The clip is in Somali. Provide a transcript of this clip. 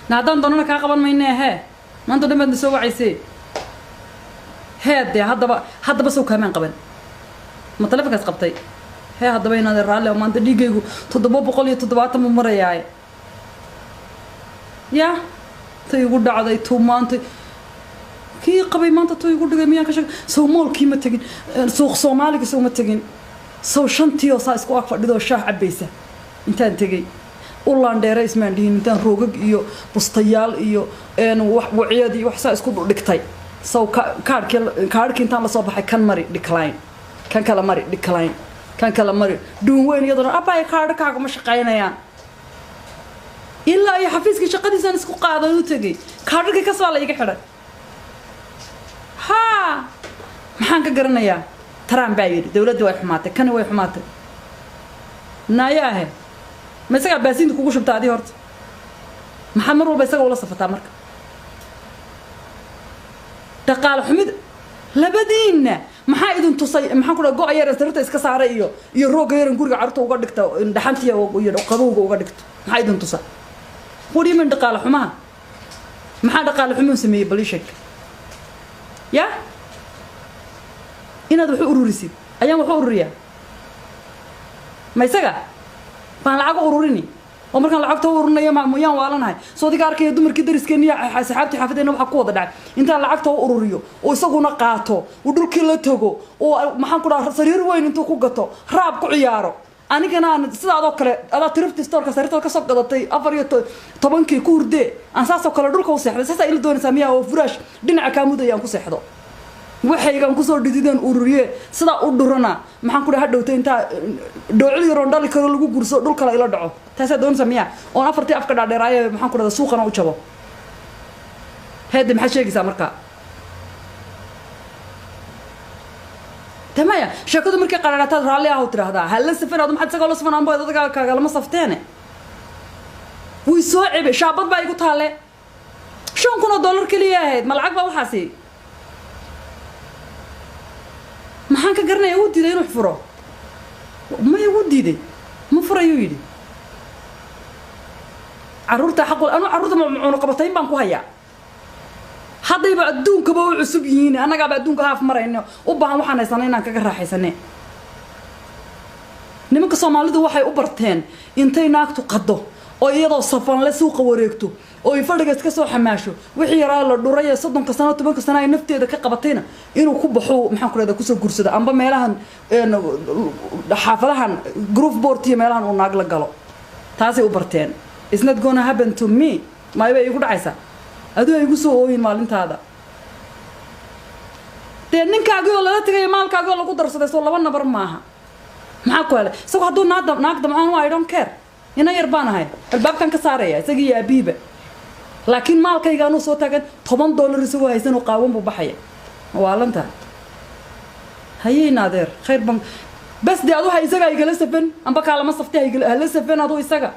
Na haddaan doonana kaa qaban mayne. Hee, maanta dhan baad na soo wacaysee. Hee, dee haddaba sow kaamaan qaban? Ma taleefonkaas qabtay? Hee, haddaba inaad raalli oo maanta dhiiggaygu 770 mu marayaaye. Yaa tay igu dhacday tuu maanta kii qabay, maanta tuu igu dhigay miyaan ka sheeg? Sow mall-kii ma tegin? Suuq Soomaaliga sow ma tegin? Sow shantii oo saa isku ag fadhidoo shaah cabbaysa intaan tegey u laandheere ismaan dhihin, intaan roogag iyo bustayaal iyo wax wacyad iyo wax saa isku dhigtay, sow kaadhkii kaadhkii intaan lasoo baxay, kan mari, decline, kan kala mari, decline, kan kala mari, dhuun weyn iyaduna abbaay kaadhkaaga ma shaqaynayaan, ilaa iyo xafiiskii shaqadiisaan isku qaadan u tegey, kaadhkii kas baa la iiga xidhay. Haa, maxaan ka garanayaa? Trump baa yidhi dowladda way xumaatay, kani way xumaatay. Naayaahe, ma isagaa baasiinta kugu shubta adii horta? Maxaad mar walba isaga ula safataa? Marka dhaqaale xumid labadiinna maxaa idin tusay? Maxaan ku dhaha, go' yar sariirta iska saaray iyo roogga yaran guriga carruurta uga dhigta, dhaxantiya iyo qabowga uga dhigto, maxaa idin tusa? What do you mean dhaqaale xumaha? Maxaa dhaqaale xumuu sameeyey? Bal ii sheeg. Ya inaad wax u ururisid ayaan wax u ururiyaa? Ma isaga baan lacag u ururini? Oo markaan lacagta u ururinayo miyaan waalanahay? Soo adiga arkaya dumarkii dariskeena iyo asxaabtii xaafadeenna waxaa ku wada dhacay, intaan lacagta u ururiyo oo isaguna qaato, uu dhulkii la tago, oo maxaan ku dhaha, sariir weyn intuu ku gato, raab ku ciyaaro, anigana aan sidaadoo kale adaa thrift store-ka sariirtaad kasoo gadatay 14-kii ku hurdee, aan saasoo kale dhulka u seexday. Saasaa ila doonaysaa miyaa? Oo furaash dhinaca kaa mudaya aan ku seexdo, waxaygaan kusoo dhidideen ururiye, sidaa u dhurana, maxaan ku dhaha, hadhowta intaa dhoocil yaroon dhali karo lagu gurso, dhul kale ila dhaco. Taasaa doonaysaa miyaa? Oon afartii afka dhaadheeraaye, maxaan ku dhahda, suuqana u jabo. Heedde, maxaad sheegaysaa markaa? Tamaya, sheekadu markay qaraarataad raalli ah u tidhaahdaa, hala safan adu. Maxaad isagoo la safan? Anba dadka kaagalama safteene. Way soo cebe, shaabad baa igu taalle, $5,000 keliya ahayd. Ma lacag baa waxaasi? Maxaan ka garanaya? Wuu diiday inuu furo. Maya, wuu diiday, ma furayuu yidhi. Carruurta xaqul anu carruurta cunuqabatayn baan ku hayaa. Haddayba adduunkaba u cusub yihiin, annagaaba adduunka haaf marayno, u baahan waxaan haysanay inaan kaga raaxaysane. Nimanka Soomaalidu waxay u barteen intay naagtu qado oo iyadoo safanle suuqa wareegto oo ay fadhiga iska soo xamaasho, wixii yaraa la dhuray ee 30-ka sano, 10-ka sano ay nafteeda ka qabatayna inuu ku baxo, maxaan ku rahdaa, kusoo gursado, amba meelahan xaafadahan groove board iyo meelahan uu naag la galo. Taasay u barteen. It's not gonna happen to me. Maayba igu dhacaysaa? Aduu ay igu soo ooyin maalintaada. Dee ninkaagii oo lala tegaya, maalkaagii oo lagu darsaday, soo laba nabar maaha? Maxaa ku helay isagu hadduu naag naag damcaan? I don't care, ina yar baan ahay, albaabkan ka saaraya isagii iyo aabihiiba. Laakiin maalkayga anuu soo taagan, $10 isagoo haysan oo qaawan buu baxaya. Waalanta hayeyna adeer, khayr ban bas. Dee adu ha isaga igala safan, amba kaalama saftay, hala safan adu isaga.